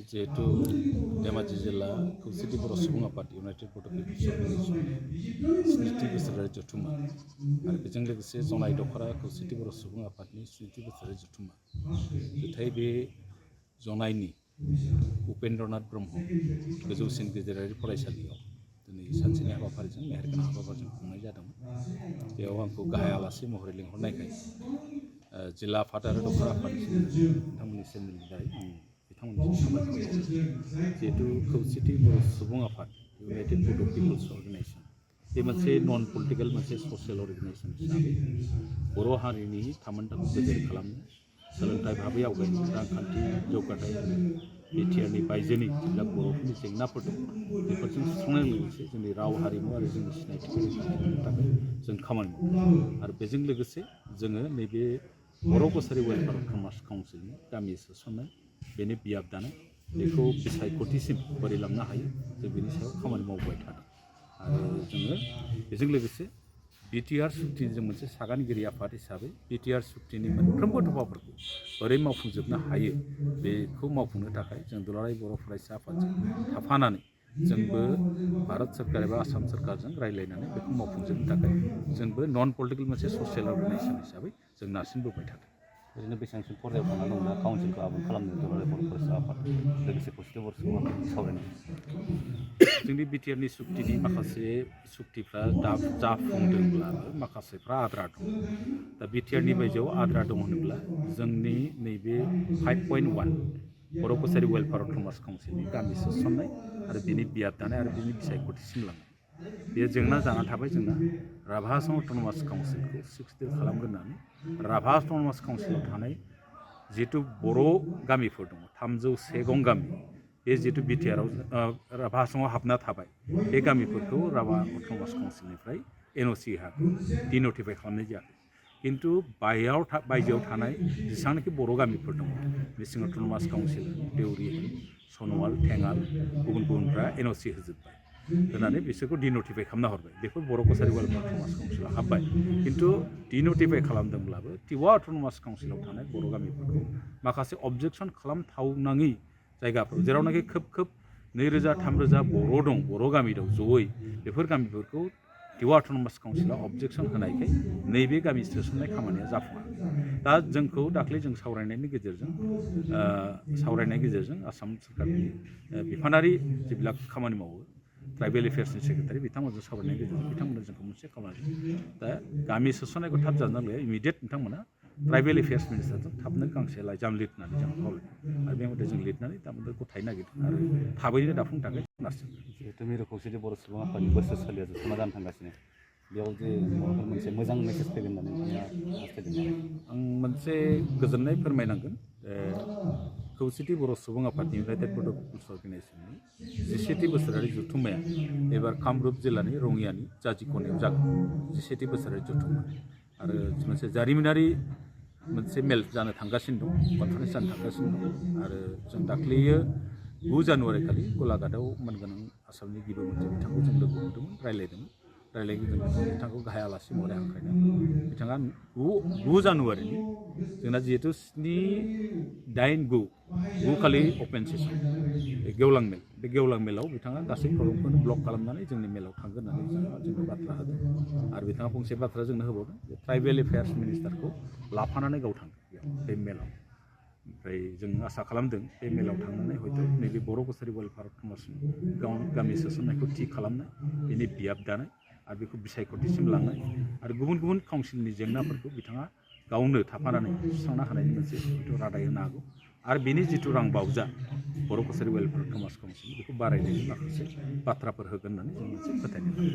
जिहेतु धेमाजि जिल्ला खौसेथि बर' सुबुं आफाद इउनाइटेड बड' पिपल्स अर्गेनाइजेसन स्निथि बोसोरारि जथुम्मा आरो बेजों लोगोसे जनाय दख'रा खौसेथि बर' सुबुं आफादनि स्निथि बोसोरारि जथुम्मा जुथाइ बे जनायनि उपेन्द्रनाथ ब्रह्म गोजौसिन गेजेरारि फरायसालियाव दिनै सानसेनि हाबाफारिजों मेहेरगोनां हाबाफारिजों खुंनाय जादोंमोन। बेयाव आंखौ गाहाय आलासि महरै लिंहरनायखाय जिल्ला आफाद आरो दख'रा आफादसिम बिथांमोननि चेनेलनि दारै बिथांमोननिसिम साबायखर बावो। जिहेतु खौसेथि बर' सुबुं आफाद इउनाइटेड बड' पिपल्स अर्गेनाइजेसन बे मोनसे नन पलिटिकेल मोनसे ससियेल अर्गेनाइजेसन हिसाबै बर' हारिनि थामोन्थाखौ गोजोर खालामनो सोलोंथाइ भाबै आवगायनो रांखान्थि जौगाथाय आरो बिटिआरनि बायजोनि जिल्ला बर'फोरनि जेंनाफोर दं बेफोरजों सुस्रांनायजों लोगोसे जोंनि राव हारिमु आरो जोंनि सिनायथिखौ रैखाथि होनो थाखाय जों खामानि मावो आरो बेजों लोगोसे जोङो नैबे बर' कसारि वेलफेयार कमार्स काउन्सिलनि गामि सोसननाय बेनि बियाब दानाय बेखौ बिसायख'थिसिम बोरै लांनो हायो जों बेनि सायाव खामानि मावबाय थादों आरो जोङो बेजों लोगोसे बिटिआर सुक्तिनि जों मोनसे सागानगिरि आफाद हिसाबै बिटिआर सुक्तिनि मोनफ्रोमबो दफाफोरखौ बोरै मावफुंजोबनो हायो बेखौ मावफुंनो थाखाय जों दुलाराय बर' फरायसा आफादजों थाफानानै जोंबो भारत सोरकार एबा आसाम सोरकारजों रायज्लायनानै बेखौ मावफुंजोबनो थाखाय जोंबो नन पलिटिकेल मोनसे ससियेल अर्गेनाइजेसन हिसाबै जों नारसिनबोबाय थादों। ओरैनो बेसेबांसिम पर्यायाव थांना दं दा काउन्सिलखौ आबुं खालामनो दुलाराय बर' फरायसा आफाद लोगोसे खौसेथि बर' सुबुं आफादनि सावरायनाय जोंनि बिटिआरनि सुक्तिनि माखासे सुक्तिफ्रा दा जाफुंदोंब्लाबो माखासेफ्रा आद्रा दं। दा बिटिआरनि बायजोआव आद्रा दं होनोब्ला जोंनि नैबे 5.1 बर' कसारि वेलफेयार कमार्स काउन्सिलनि गामि सोसननाय आरो बेनि बियाब दानाय आरो बेनि बिसायख'थिसिम लांनाय बेयो जेंना जाना थाबाय जोंना राभा अट'नमास काउन्सिलखौ 6 दिल खालामगोन होननानै राभा अट'नमास काउन्सिलाव थानाय जिहेतु बर' गामिफोर दङ 301 गं गामि बे जिहेतु बिटिआरआव राभा आसामाव हाबना थाबाय बे गामिफोरखौ राभा अट'नमास काउन्सिलनिफ्राय एनअसि होआखै डिनटिफाइ खालामनाय जायाखै किन्तु बायजोआव थानाय जेसेबांनाखि बर' गामिफोर दङ मिसिं अट'नमास काउन्सिल देउरि सनवाल थेङाल गुबुन गुबुनफ्रा एनअसि होजोब्बाय होनानै बिसोरखौ डिनटिफाइ खालामना हरबाय बेफोर बर' कसारि वेलफेयार अट'नमास काउन्सिलाव हाब्बाय किन्तु डिनटिफाइ खालामदोंब्लाबो टिवा अट'नमास काउन्सिलाव थानाय बर' गामिफोरखौ माखासे अबजेक्सन खालामथावनाङि जायगाफोर जेरावनाखि खोब 2000-3000 बर' दं बर' गामि दं जयै बेफोर गामिफोरखौ टिवा अट'नमास काउन्सिलाव अबजेक्सन होनायखाय नैबे गामि सोसननाय खामानिया जाफुङा। दा जोंखौ दाख्लै जों सावरायनायनि गेजेरजों आसाम सोरकारनि बिफानारि जेब्ला खामानि मावो ट्राइबेल एफेयार्सनि सेक्रेटारि बिथांमोनजों सावरायनायनि गेजेरजों बिथांमोननो जोंखौ मोनसे खामानि दा गामि सोसननायखौ थाब जानांगौ इमिडियेट बिथांमोना ट्राइबेल एफेयार्स मिनिस्टारजों थाबनो गांसे लाइजाम लिरनानै जों खावलायदों आरो बे मथे जों लिरनानै दामोदर गथायनो नागिरदों आरो थाबैनो दाफुंनो थाखाय नारसिनदों। जिहेतु मिरु खौसेथि बर' सुबुं आफादनि बोसोरसालिया जोबथ'ना जानो थांगासिनो बेयाव जे माबाफोर मोनसे मोजां मेसेज फैगोन होननानै नोंथाङा हास्थायदों आं मोनसे गोजोननाय फोरमायनांगोन खौसेथि बर' सुबुं आफादनि इउनाइटेड बड' पिपल्स अर्गेनाइजेसननि 17थि बोसोरारि जथुम्माया एबार कामरुप जिल्लानि रङियानि जाजिख'नायाव जागोन 17थि बोसोरारि जथुम्मा आरो मोनसे जारिमिनारि मोनसे मेल जानो थांगासिनो दं कनफारेन्स जानो थांगासिनो दं आरो जों दाख्लैयो 9 जानुवारि खालि गलाघाटआव मानगोनां आसामनि गिबि मन्थ्रि बिथांखौ जों लोगो हमदोंमोन रायलायदोंमोन बिथांखौ गाहाय आलासि महरै हांख्रायदों बिथाङा 9 जानुवारिनि जोंना जिहेतु 7-8-9 खालि अपेन सेसन गेवलां मेल बे गेवलां मेलाव बिथाङा गासै प्रग्रामखौनो ब्लक खालामनानै जोंनि मेलाव थांगोन होननानै जोंनो बाथ्रा होदों आरो बिथाङा फंसे बाथ्रा जोंनो होबावदों जे ट्राइबेल एफेयार्स मिनिस्टारखौ लाफानानै गाव थांगोन बे मेलाव ओमफ्राय जों आसा खालामदों बे मेलाव थांनानै हयथ' नैबे बर' कसारि वेलफेयार कमार्सनि गामि सोसननायखौ थि खालामनाय बेनि बियाब दानाय आरो बेखौ बिसायख'थिसिम लांनाय आरो गुबुन गुबुन काउन्सिलनि जेंनाफोरखौ बिथाङा गावनो थाफानानै सुस्रांनो हानायनि मोनसे हयथ' रादाय होनो हागौ आरो बेनि जिथु रां बावजा बर' कसारि वेलफेयार कमार्स काउन्सिल बेखौ बारायनायनि माखासे बाथ्राफोर होगोन होननानै जों मोनसे फोथायनाय दं।